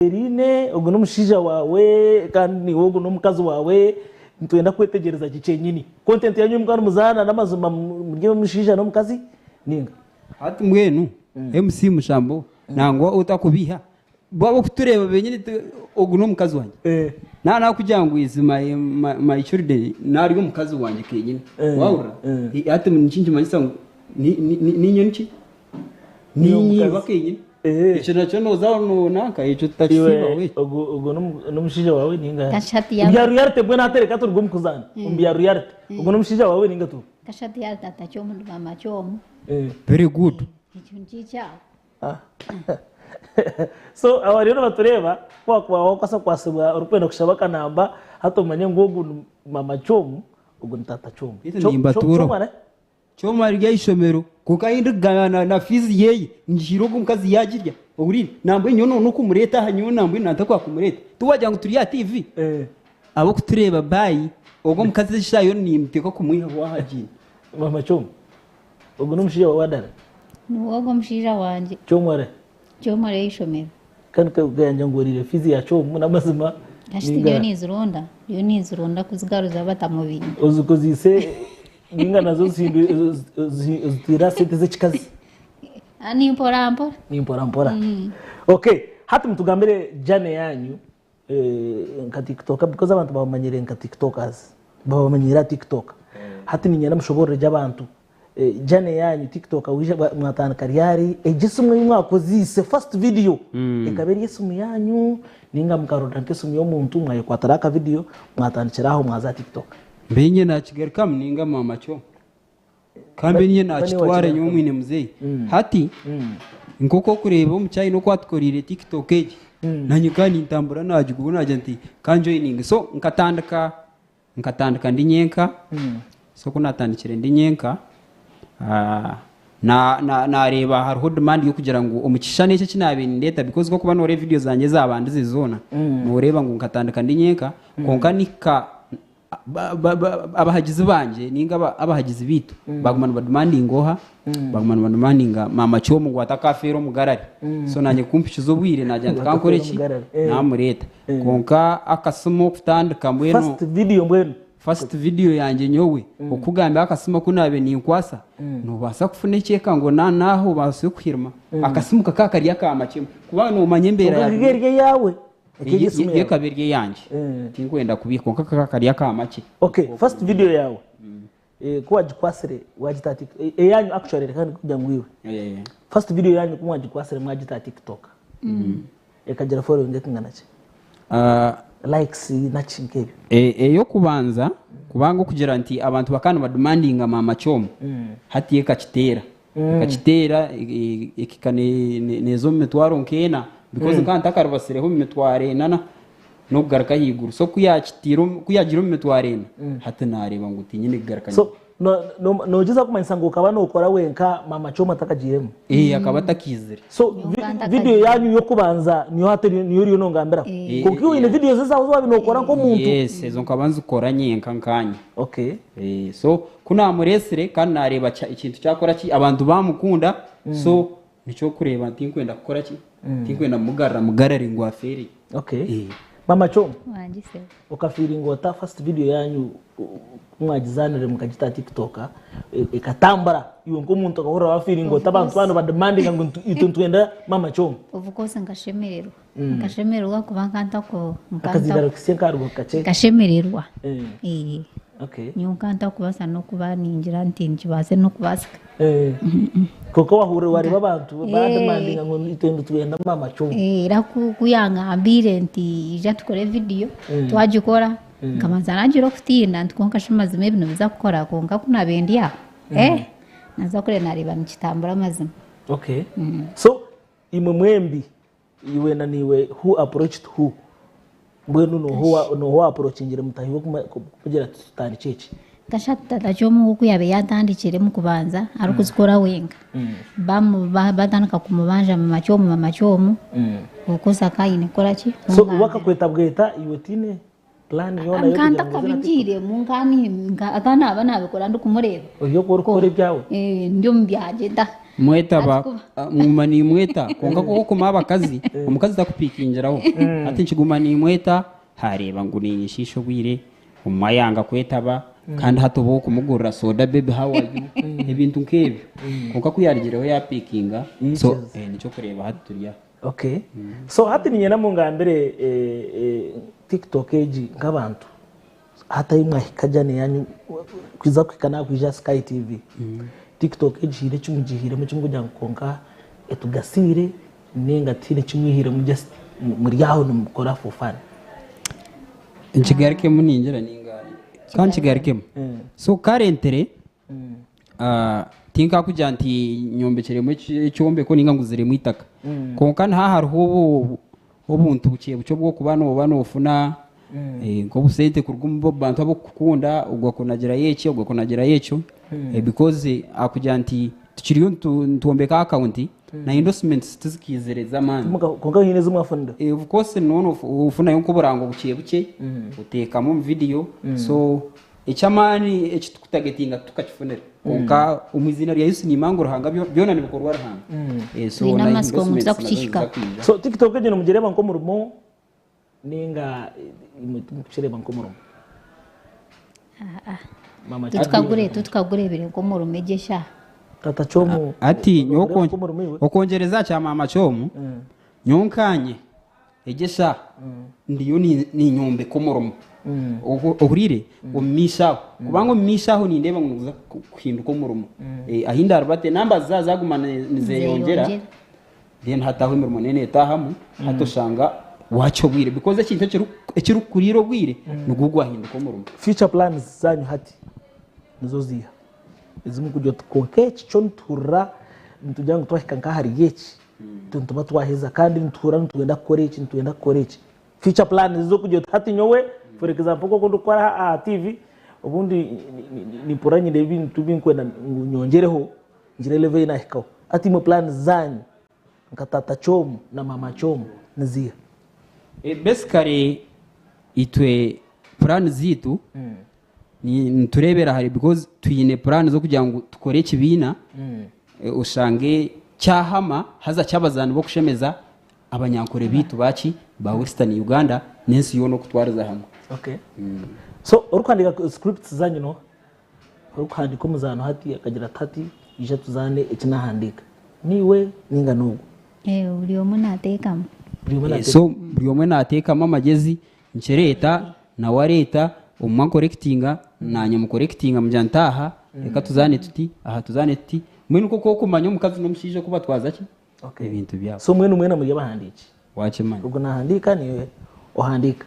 Irene ogu n'omushaija waawe kandi naiwe ogu n'omukazi waawe nitwenda kwetegyereza gye kyenyini. Content yanyu ei mukuba nimuzaana n'amazima muri omushaija n'omukazi ninga? Hati mbwenu MC Mushambo nangwa otakubiiha bo abakutureeba benyini ogu n'omukazi wangye. Naaba nakugira ngu is my my children nari omukazi wangye kenyini wahurira? Hati nikyo nikimanyisa ngu ninye niki? Ninyiba kenyini. Ekyo nakyo noza nonanka ekyo tutakisiiba we. Ogu ogu n'omushaija wawe ninga? Kashati ya Bya reality mbwenu hati reka turuge omu kuzaana omu bya reality ogu n'omushaija wawe ninga tiwe? Kashati ya tata kyomu ndi mama kyomu. Very good. Ekyo nikikyawe. So abariyo nibatureeba ku wakuba wakwasa kwasibwa orikwenda kushaba akanamba hati omanye ngu ogu ni mama Kyomu ogu ni tata Kyomu. Beitu nimbatuuraho. Kyomu arahi? Kyomu ari aha ishomero kwonka ahi ndikugamba na na fiizi yeye ngihaire ogwo omukazi yaagirya ohuriire nambwenu nyowe n'okumureeta aha nyowe nambwenu nantakwenda kumureeta tiwagira ngu turi aha TV ab'okutureeba baayi ogwo omukazi eshaaha yoona nimuteekwa kumwihaho aha agiire. Mama Kyomu ogu n'omushaija waawe adara? Niwe ogwo omushaija wangye. Kyomu arahi? Kyomu ari aha ishomero. Kandi kayanja ngu oriire fiizi ya Kyomu n'amazima Kashiti ndiyo ninzironda ndiyo ninzironda kuzigaruza batamubinga. Ozikozeise Ninga nazo ozitwire aha sente z'ekikazi? Ni mpora mpora. Ni mpora mpora. Okay, hati mutugambire journey yanyu nka tiktoker because abantu babamanyire nka tiktokers. Babamanyire aha tiktok. Hati niinyenda mushoboorore gye abantu journey yanyu tiktok mwatandika ryari? Egyo esimu ei mwakozeise first video ekaba eri esimu yanyu ninga mukaronda nk'esimu y'omuntu mwayekwatiraho aka video mwatandikira aho mwaza aha tiktok? Mbe nye nakigarukamu ninga mama kyo ka mbe nye nakitwara nyowe mwine muzeyi hati nkoku okureba omu china oku atukorire tiktok egi nanye ka nintambura nagigura nagira nti ka njoyininge so nkatandika nkatandika ndi nyenka so ku natandikire ndi nyenka Naareeba hariho demand y'okugira ngu omu kishushani eki eki naabaire nindeeta because ku orikuba nooreeba vidiyo zangye ezaabandize zoona, nooreeba ngu nkatandika ndi nyenka kwonka nihika abahagizi bangye nainga abahagizi baitu baaguma nibadimandinga oha? Baaguma nibadimandinga maama Kyomu ngu atakaafeera omu garari. So naanye ku mpikize obwire naagira nti kankore ki? Naamureeta. Kwonka akasimu okutandika mbwenu. First video mbwenu. First video yangye nyowe okukugambira akasimu aku naabaire ninkwasa nobaasa kufuna ekyekango na naaha obaase kuhirima akasimu kakaba kari aka makye kuba nomanya embeera Kwonka ya ekaba eri eyaawe Ekaba eri esimu yo yaawe ekaba eri eyangye tinkwenda kubiiha kwonka kakaba kari aka makye. Okay first video yaawe ku wagikwasire wagita aha tik eyanyu actually reka ndikugira ngu iwe first video yanyu ku mwagikwasire mwagita aha tiktok Ekagira following ekingana ki? Likes naki nk'ebyo. Ey'okubanza kubanga okugira nti abantu bakaba nibadimandinga maama Kyomu hati yo ekakiteera ekakiteera ekahika neeza omu mitwaro nk'ena because nkaba ntakaribasireho omu mitwaro ena n'okugaruka ahaiguru so ku yaagiire omu mitwaro ena hati naareeba ngu tinyine kugaruka So Nogyezaho kumanyisa ngu okaba nokora wenka maama Kyomu atakagiiremu? Ee, akaba atakiizire. So video yanyu y'okubanza niyo hati niyo oriyo nongambiraho? Kwonka iwe oine videos ezaawe ezi waaba nokora nk'omuntu? Yes, ezo nkaba nzikora nyenka nkanye. Okay. So ku naamureetsire kandi naareeba ekintu kyakora ki, abantu baamukunda, so nikyo orikureeba tinkwenda kukora ki, tinkwenda kumugarura mugarare ngu afeere. Okay. Maama Kyomu. Wangi sebo. Okafiiringa ota first video yanyu ku mwagizaanire mukagita aha tiktok ekatambura iwe nk'omuntu okahurira wafiiringa ota abantu baaba nibadimandinga ngu itwe nitwenda maama Kyomu? Of course nkashemererwa nkashemererwa kuba nka ntaku Akazindaaro kisye nkaruga kakye. Nkashemererwa nyowe nka ntakubaasa n'okuba ningira nti nikibaasa n'okubaasika. Kwonka wahurira wareeba abantu bademandinga ngu itwe nitwenda maama Kyomu. Era ku yangambiire nti ija tukore vidiyo twagikora nkabanza nagira okutiina nti kwonka shi mazima ebi nibiza kukora kwonka ku naabaire ndi aho naza kureeba nareeba nikitambura mazima. Okay. So imwe mwembi Iwe na naiwe who approached who? Mbwenu noha owa approachingire mutahi we kumugira ati tutandikye eki? Kashatu tata Kyomuhu ku yaabaire yaatandikire omu kubanza arikuzikora wenka, batandika kumubanja mama Kyomu mama Kyomu, of course akaba aine kukora ki? So we akakweta bweta iwe tiine? Plan yoona Nka y'okugira ngu oze na TikTok? ntakabigiiremu nka naaba nabikora ndikumureeba. Ori okwo orikukora ebyawe? Eh, ndi omu byangye da. Mwetaba Hati kuba- nguma nimweta kwonka ku okuma abakazi omukazi takupikingiraho hati nkiguma nimweta hareeba ngu ninyeshiisha obwire omwe ayanga kwetaba kandi hati oba okumugurira soda baby how are you ebintu nk'ebyo kwonka ku yarugireho yapikinga so nikyo kureeba hati turi aha. Okay. So hati niinyenda mungambire TikTok egi nk'abantu hati ahi mwahika journey yanyu kwiza kuhika naha kwija aha Sky TV. TikTok egi haine eki mugihiiremu eki murikugira ngu kwonka etugasiire ninga tihaine eki mwihiiremu just muri aho nimukora for fun? Nkigarukemu ningira ninga ka nkigarukemu. So currently Tinkakugira nti nyombekiremu ekyombeko ninga nguziremu eitaka. Kwonka niha hariho obuntu bukye bukye obw'okuba nooba noofuna nk'obusente kuruga omu bantu ab'okukukunda ogwo akunagirayo eki ogwo akunagirayo ekyo because akugira nti tukiriyo nitwombeka akawunti na endorsements tizikiizire z'amaani. Kwonka haine ezi mwafunire? Of course nooba ofunayo nk'oburango bukye bukye oteekamu omu vidiyo so Eky'amaani eki turikutagetinga titukakifunire. Kwonka omu iziina rya Yesu niimanya ngu Ruhanga byona nibikorwa Ruhanga. Eh, so Twine na amatsiko ngu endorsements nituza nazo kukihika. niziza kwija. So TikTok egyo nimugireeba nk'omurimo ninga imwe timukukireeba nk'omurimo? Mama Kyomu. Titukagureebire nk'omurimo egyo eshaaha. Tata Kyomu, Hati nyowe nogureeba nk'omurimo iwe? okwongyereza aha kya maama Kyomu, nyowe nkaanye Egyo eshaaha ndiyo ninyombeka omurimo ohuriire omu maisho aho kubanga omu maisho aho nindeeba ngu niguza kuhinduka omurimo ahi ndarubate namba zaaba zaguma nizeyongyera then hati aho emirimo neyo netahamu hati oshanga wakya obwire because ekintu ekirikukuriira obwire nigwo gwahinduka omurimo. Future plans zanyu hati nizo ziiha? Ezimurikugira oti kwonka eki kyo nituhurira nitugira ngu twahika nk'ahari eki Itwe nituba twaheza kandi nituhurira nitwenda kukora eki, nitwenda kukora eki. Future plans z'okugira oti hati nyowe for example nk'oku ndikukora aha TV, obundi nimpurira nyine ebintu ebi ndikwenda ngu nyongyereho ngire level ei naahikaho. Hati imwe plans zaanyu nka taata Kyomu na maama Kyomu ni ziiha? Basically itwe plan zaitu nitureebera hare because twine plan z'okugira ngu tukore ekibiina oshange kyahama haza ky'abazaani b'okushemeza abanyankore baitu baki ba Western Uganda n'ensi yoona okutwariza hamwe. Okay. So orikuhandiika scripts zanyu n'oha? Orikuhandiika omuzaano hati akagira ati hati ija tuzaane eki naahandiika. Niiwe ninga n'ogwo? Buri omwe naateekamu. Buri omwe naateekamu. So buri omwe naateekamu amagyezi Nkireeta, nawe areeta, omwe ankorekitinga, naanye mukorekitinga mugira nti aha reka tuzaane tuti, aha tuzaane tuti. Mbwenu nikwo kw'okumanya omukazi n'omushaija oku batwaza ki? Okay. Ebintu byabo. So mwena mwena muri abahandiiki? Waakimanya. Ogwo naahandiika naiwe ohandiika.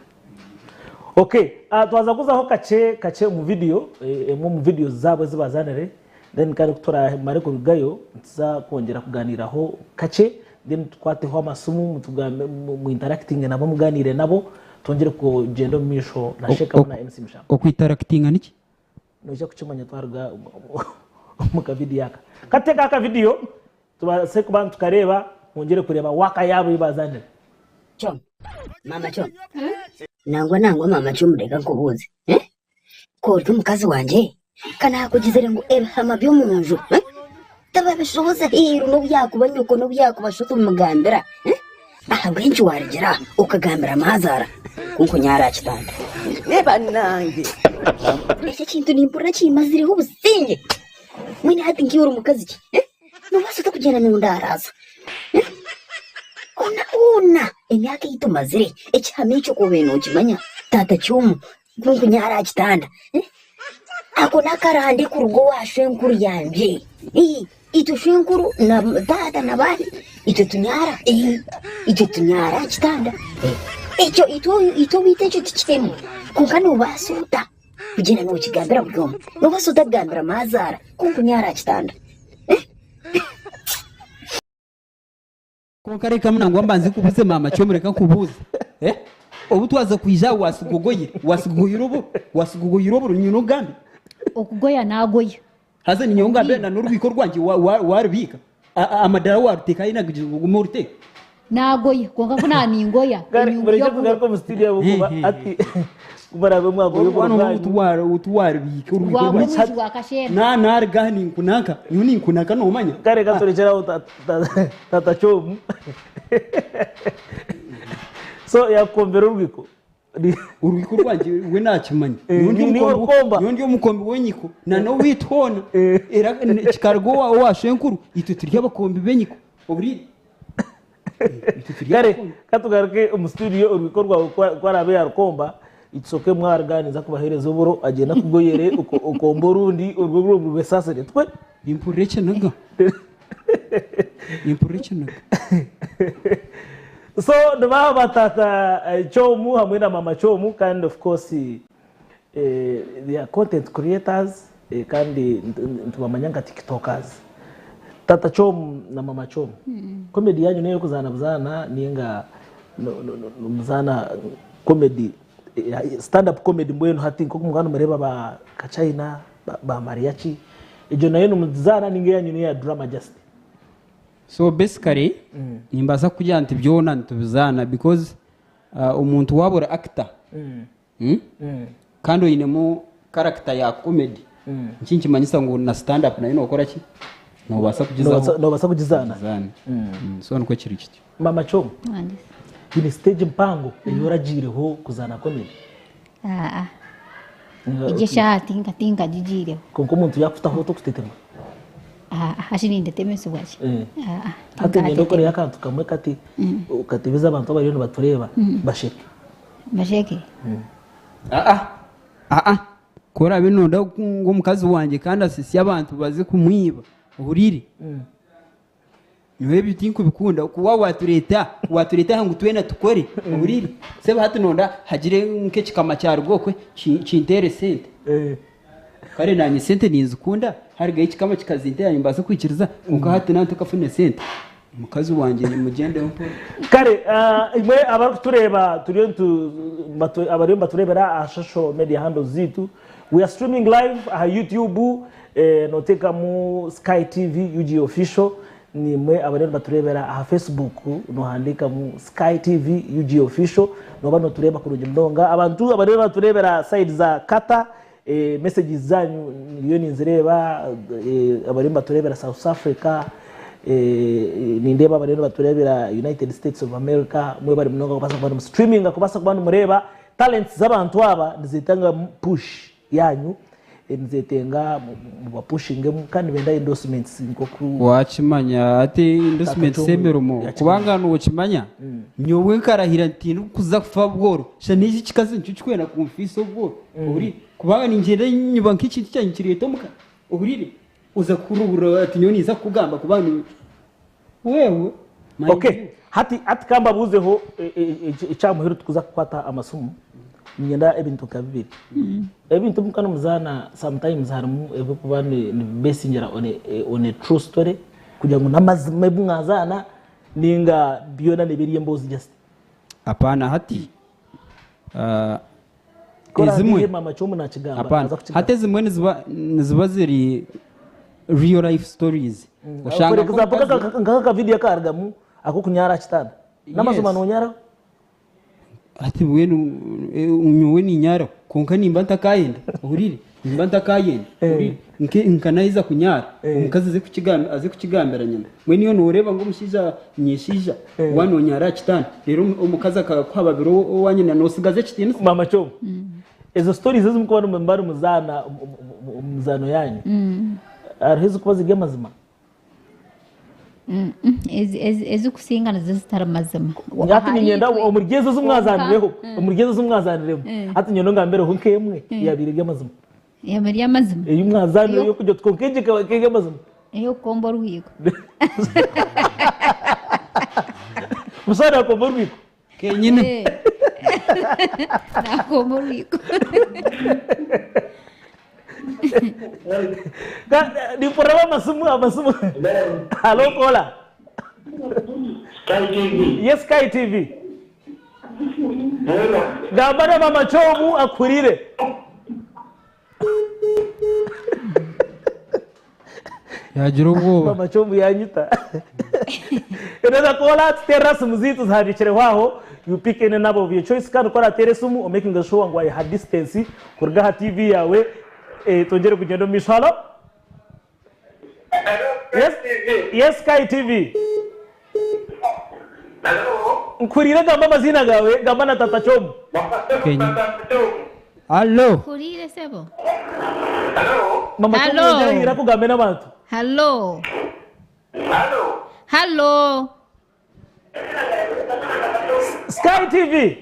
Okay, ah, twaza kuzaho kakye kakye omu video, eh, emwe omu videos zaabo ezi bazaanire, then kandi ku turamare kurugayo nituza kwongyera kugaaniiraho kakye. Then tukwateho amasimu mutugambe mu interactinge nabo muganiire nabo twongyere kugyenda omu maisho na Sheikh hamwe na MC Mushamba. Okwitarakitinga niki? Noija kukimanya twaruga omu kavidiyo aka. Katuteeke aha kavidiyo tubaase kuba nitukareeba mwongyere kureeba waaka yaabo ei bazaanire. Kyomu, maama Kyomu. Nangwa nangwa maama Kyomu reka nkubuuze. Eh? Ku ori omukazi wangye, ka naakugizire ngu ebihama by'omu nju eh, tibabishohoza aheeru n'obu yaakuba nyoko n'obu yaakuba sho tibimugambira. Eh? Ahabw'enki waarigira okagambira maazaara ku nkunyaara aha kitanda? Bannange. Eki ekintu nimpurira kimmazireho obusingye. Mbwenu hati nk'iwe ori mukazi ki? Eh? Noobaasa ota kugyenda nondaaraaza? Eh? Ona ona emyaka ei tumazire, ekihama ekyo ku obaire nookimanya, taata Kyomu Kunkunyara aha kitanda. Ako n'akarande kuruga owa shwenkuru yangye. Itwe shwenkuru na taata na baahi itwe tunyara itwe tunyara aha kitanda. Ekyo itwe itwe owaitu ekyo tikirimu. Kwonka noobaasa ota kugyenda nookigambira buri omwe? Noobaasa ota kugambira maazaara kunkunyara aha kitanda? Kwonka reka nangwa mbanze nkubuuze maama Kyomu reka nkubuuze eh? Obu twaza kwija aha wasigogoyire wasigogoyire oburo wasigogoyire oburo niinyine ogambe Okugoya naagoya. Haza niinye ongambe na n'orubiiko rwangye wa- wa- warubiika A- a- amadara waruteeka ahi nakugira ngu ogume oruteeke Naagoya kwonka ku naaningoya Gari enyungu mureke y'oburo. kugaruka omu studio ahabw'okuba ati. Ku muraabe mwagoya oburo bwanyu. Tuwarubiika orwiko Rwaba rwangye. omwezi gwa kashenda. Na naruga aha ninkunanka, nyowe ninkunanka noomanya. Kare katurekyere aho tata Kyomu. So yakukombera orwiko. Orwiko rwangye we nakimanya. Eh, Nyowe ndi ni- niwe omukombi- orukomba. nyowe ndi omukombi w'enyiko na n'owaitu hoona. Eh. Era kikaruga owa shwenkuru itwe turi abakombi b'enyiko. Oburire. Itwe turi Kare abakombi. katugaruke omu studio orwiko rwawe ku araabe yarukomba itusoke mwaruganiza kubahereza oburo agyenda akugoyere okombe orundi orwo oburo rwesasire twe. Nimpurira ekiniga. Nimpurira ekiniga. So nibaaba ba tata Kyomu hamwe na mama Kyomu kandi of course they are content creators kandi nitubamanya nka tiktokers. Tata Kyomu na mama Kyomu, comedy yanyu n'ey'okuzaana buzaana ninga nimuzaana comedy stand up comedy mbwenu hati nk'oku mukuba nimureeba ba Kachina, ba Mariachi, egyo nayo nimugizaana ninga eyanyu n'eya drama just? So basically nimbaasa kugira nti byona nitubizaana because omuntu waaba ori actor Kandi oinemu character ya comedy niki nikimanyisa ngu na stand up nayo nokora ki? Nobaasa kugizaho. Nobaasa kugizaana. Kugizaana. So nikwo kiri kityo. Mama Chomu, Wangye. haine stage mpango ei oragiireho kuzaana comedy? Aa. Egyo eshaaha tinkagigiireho. Kwonka omuntu yaakutaho tokutetema? Aa, hashi nintetemesibwa ki? Aa, Hati niinyenda okoreyo tinkatetema. akantu kamwe kati okatebeze abantu abariyo nibatureeba basheke. Basheke? Aa, aa, ku oraabe nooyenda ngu omukazi wangye kandi asisye abantu baze kumwiba, ohuriire? Nyowe ebyo tinkubikunda, ku waaba waatureeta, waatureeta aha ngu twena tukore, ohuriire? Sebo hati noyenda hagire nk'ekikama kyaruga okwe kinteere sente. Kare naanye sente ninzikunda, harugayo ekikama kikazinteera nimbaasa kwikiriza, kwonka hati naaba ntakafuna sente, Mukazi wangye nimugyendeho mpora. Kare imwe abarikutureeba turiyo nitu abariyo nibatureebera aha social media handles zaitu we are streaming live aha YouTube noteekamu Sky TV UG official nimwe abariyo nibatureebera aha Facebook nohandiikamu Sky TV UG official noba notureeba kurungi munonga abantu abariyo nibatureebera side za Qatar Messages zanyu ndiyo ninzireeba abariyo nibatureebera South Africa, nindeeba abariyo nibatureebera United States of America, mwebare munonga kubaasa kuba nimu streaminga kubaasa kuba nimureeba talents z'abantu aba nizetenga push yanyu, nizetenga mubapushingemu kandi nibenda endorsements nk'oku Wakimanya hati endorsement Tata s'emirimo Chomu kubanga nokimanya nyowe nkarahira nti tindikuza kufa bworo shana eki ekikazi nikyo kikwenda kunfiisa obworo ohurire kubanga ningyenda nyiba nk'ekintu kyangye nkireeta omuka ohurire oza kuhurira ati nyowe ninza kukugamba kubanga wewe mind Okay, you. hati hati kambabuuzeho ekya muheru tukuza kukwata amasimu niinyenda ebintu nka bibiri. Ebintu ebi mukuba nimuzaana sometimes harimu ebirikuba nibibesingira on a, on a true story kugira ngu n'amazima ebi mwazaana ninga byona neeba eri emboozi just. Apaana hati Ku oraabe ezimwe ihe maama Kyomu naakigamba apaana naaza kukigamba. hati ezimwe niziba niziba ziri real life stories oshanga For example, nk'omukazi nk'aka akavidiyo akarugamu ak'okunyara aha kitanda. N'amazima Yes. noonyaraho? Hati mbwenu nyowe niinyara kwonka nimba ntakayenda ohurire nimba ntakayenda ohurire nke nka naheza kunyara omukazi aze kukigamba aze kukigambira nyina mbwenu iwe nooreeba ngu omushaija nyeshaija waaba noonyara aha kitanda reero omukazi akakuhababira owa nyina noosigaza ekitiinisa. Maama Kyomu, ezo stories ezi murikuba nimuba nimuzaana omu mizaano yaanyu, hariho ezirikuba ziri amazima? Ezikusinga nizo zitari mazima. Hati niinyenda omuri ezo ezi mwazaanireho, omuri ezo ezi mwazaaniremu, hati niinyenda ongambireho nk'emwe eyaabaire eri amazima. Eyaabaire eri amazima? Ei mwazaanireho ey'okugira oti kwonka egi ekaba eri amazima. Ey'okukomba orwiko. Busaana naakomba orwiko? Kenyine. Naakomba orwiko. Nimpurira amasimu amasimu. Halo kola. Sky TV. Yes Sky TV. Gamba na mama Chomu akurire. Yagira obwoba. Mama Chomu yanyita. Eneza kola tuterera simu zitu zihandikireho aho. You pick any number of your choice kandi ku orateera esimu omakinge sure ngu wayeha distance kuruga aha TV yaawe twongyere kugyenda omu maisho. Halo? Yes, yes Sky TV. Nkuhuriire gamba amaziina gaawe gamba na tata Kyomu. Kenya. Hallo. Nkuhuriire sebo. Mama Kyomu Hallo. yongyera eiraka ogambe n'abantu. Hallo. Hallo. Sky TV.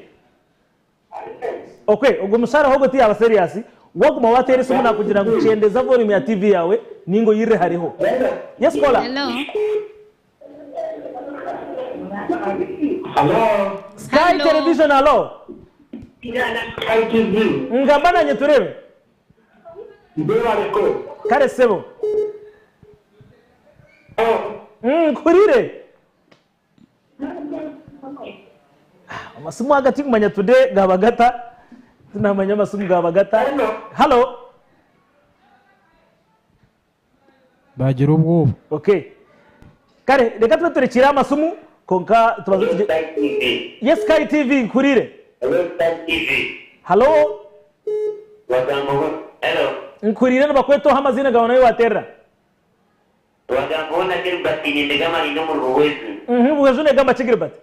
Okay, ogwo musharaho ogwo tiyaba serious. Waguma wateera esimu nakugira ngu kyendeza volume ya TV yawe ninga oyirire hariho. Yes caller. Hello. Hello. Sky Hello. Television hello. Sky TV. Ngamba nanye turebe. Mbebareko. Kare sebo. Nkurire. Amasimu aga tinkumanya today gaba gata. Tinamanya amasimu gaba gata. Hello. Hello. Bagira obwoba. Okay. Kare reka tube turekire amasimu konka tubaze tugye. Sky TV. Yes Sky TV nkurire. Hello Sky TV. Hello. Wagamba hello. Nkurire nibakweta oha amazina gawe nawe waterera. Wagamba ona Gilbert nindegama nino mu ruhwezu. Buhwezu negamba ki Gilbert?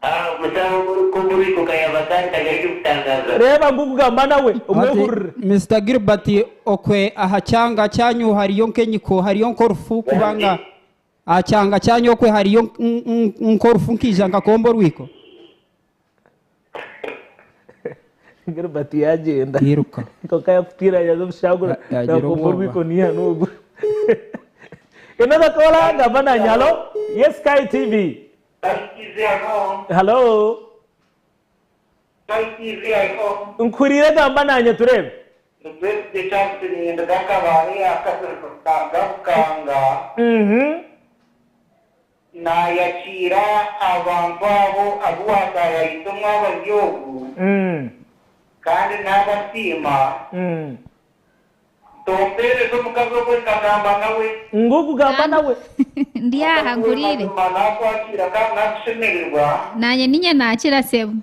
Ah, musawo kumuriko kayabakari kagari kutangaza. Reeba ngu kugamba nawe Ati, omwehurire. Mr Gilbert okwe aha kyanga kyanyu hariyo nk'enyiko hariyo nk'orufu kubanga aha kyanga kyanyu okwe hariyo nk'orufu nkaija nkakomba orwiko. Gilbert yagyenda. Yiruka. Konka yakutiira yaza omushagura. Yagira Yakomba obwoba. orwiko niiha n'ogu. Another caller gamba nanye hello. Yes Sky TV. Hello. Nkurire gamba nanye tureebe. Nayakiira abantu abo abu watayayise omwabari ogu kandi n'abasiima tompeereza omukazi ogwe nkagamba nawe. Ngu kugamba nawe. Ndi aha nkurire. Mazima nakwakira kandi nakushemererwa. Nanye ninye nakira sebo.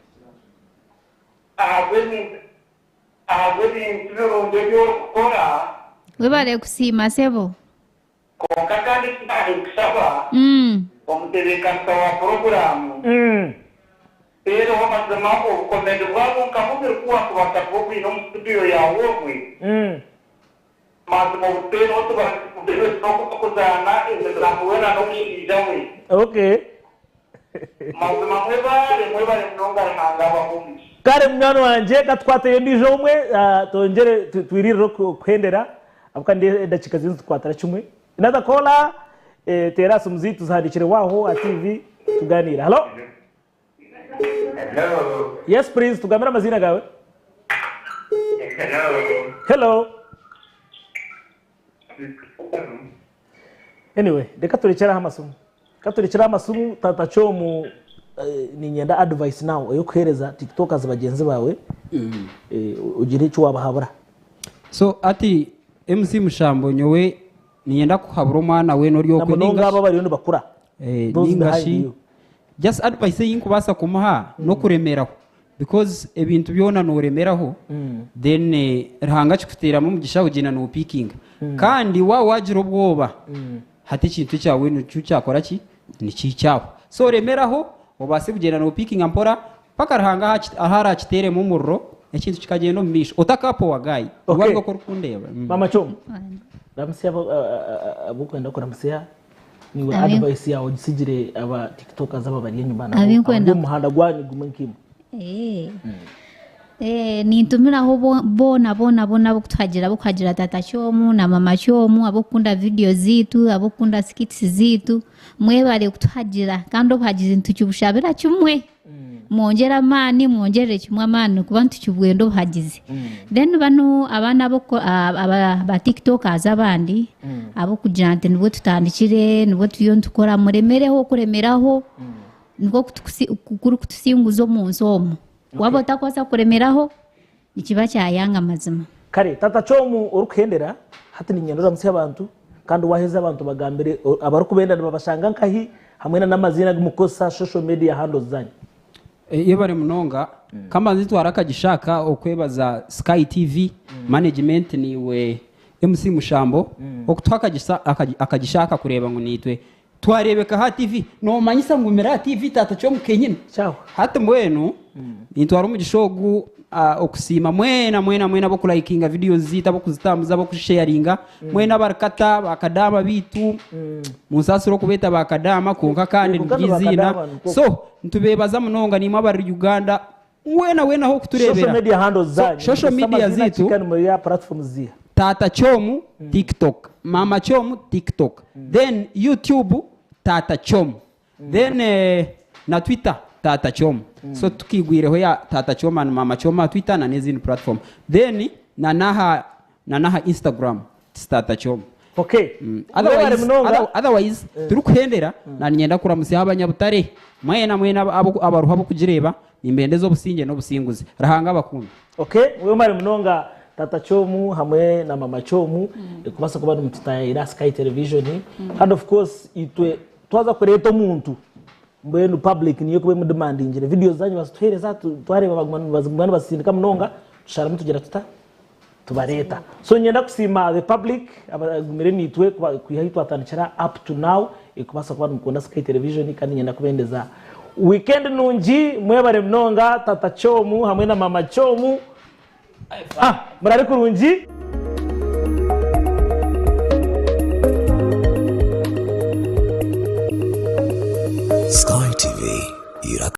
Ahabw'ebintu birungi ebi orikukora. Webare kusiima sebo. Kwonka kandi nikushaba omutebeekanisa wa puroguraamu teereho amazima obukomedi bwabo nka bubiri ku wakubaasa kuba obwine omu studio yaawe obwe mazima obuteereho tubakuzaana emizaano weena n'omushaija we. Okay. Mazima mwebare mwebare munonga Ruhanga abahe omugisha. Kare munywani wangye katukwateyo ondiijo omwe twongyere twiririre kuhendera ahabw'okuba nindeeba edakiika ziriyo nizitukwatira kimwe. Another caller, teera aha simu zaitu zihandiikire waaho aha TV tuganiire. Hello? Hello. Yes please, tugambire amaziina gaawe. Hello. Hello. Anyway, reka turekyere aho amasimu. Reka turekyere aho amasimu tata Kyomu niinyenda advice now ey'okuheereza tiktokers bagyenzi baawe ogire eki waabahabura. So ati MC Mushambo nyowe niinyenda kuhabura omwana weena ori Na okwe munonga ninga abo abariyo nibakura. Those ninga behind shi you. Just advice ei nkubaasa kumuha n'okuremeraho because ebintu byona nooremeraho then Ruhanga akikuteeramu omugisha ogyenda noopikinga kandi waaba waagira obwoba hati ekintu ekyawe nikyo kyakora ki nikihikyaho so remeraho obaase kugyenda noopikinga mpora paka Ruhanga ahu araakiteeremu omuriro ekintu kikagyenda omu maisho otakapowa guy Okay. waaba oku orikundeeba. Mama Kyomu, ramutsya abu orikwenda kuramutsya niiwe advice yaawe ogisigire aba tiktokers aba abari enyima nabo Abinkwenda abari omu muhanda gwanyu gumwe nkaimwe. Nintumiraho boona boona boona abokutuhagira abokuhagira tata Kyomu na mama Kyomu abokukunda video ziitu abokukunda skits ziitu mwebare kutuhagira kandi obuhagizi nitukibushabira kimwe mwongyere amaani mwongyerere kimwe amaani kuba nitukibwenda obuhagizi then banu abaana aba tiktokers abandi abokugira nti nibwo tutandikire nibwo turiyo nitukora muremereho kuremeraho nikwo kurikutusinguza omu nsi omu waaba otakubaasa kuremeraho nikiba kyayanga amazima. Kare tata Kyomu orikuhendera hati niinyenda oramutsye abantu kandi waaheza abantu bagambire abarikubenda nibabashanga nkahi hamwe n'amaziina agu mukukozesa social media handles zanyu. Yebare munonga. Kambanze ntware akagisha aka okwebaza Sky TV management niiwe MC Mushambo okutuha akagisa akagisha aka kureeba ngu niitwe twareebeka aha TV. Noomanyisa ngumire aha TV taata Kyomu kenyini. Hati mbwenu nintwara omugisha ogu okusiima mwena mwena mwena ab'okulayikinga videos zaitu, ab'okuzitambuza, ab'okuzisheyaringa, mwena abarikata bakadaama baitu, munsaasire okubeeta bakadaama kwonka kandi Kwonka niryo eiziina. nibakadaama nikwo. So nitubeebaza munonga naimwe abari Uganda weena weena Social ah'okutureebera. media handles So zanyu social nimukozesa media amaziina ki zaitu kandi muri aha platforms ziiha? Taata Kyomu TikTok, Maama Kyomu TikTok, then YouTube Taata Kyomu, then na Twitter Taata Kyomu. So tukiigwireho ya Taata Kyomu and Maama Kyomu aha Twitter na n'ezindi platform. Then na n'aha na n'aha Instagram it's Taata Kyomu. Okay. Mwebare Otherwise, munonga. other, otherwise turikuhendera na niinyenda kuramutsyaho abanyabutare mwena mwena abo- abaruho ab'okugireeba nimbendeza obusingye n'obusinguzi. Ruhanga abakuume. Okay, mwebare munonga Tata Kyomu hamwe na Mama Kyomu kubaasa kuba nimututayaira aha Sky Television kandi of course itwe twaza kureeta omuntu mbwenu public niyo ekuba emudimandingire videos zanyu bazituheereza twareeba baguma nibaziguma nibazisindika munonga tusharamu tugira tuta tubareeta so niinyenda kusiima the public abagumire naitwe kwiha ahu twatandikira up to now kubaasa kuba nimukunda Sky Television kandi niinyenda kubendeza weekend nungi mwebare munonga Tata Kyomu hamwe na Mama Kyomu ah murare kurungi.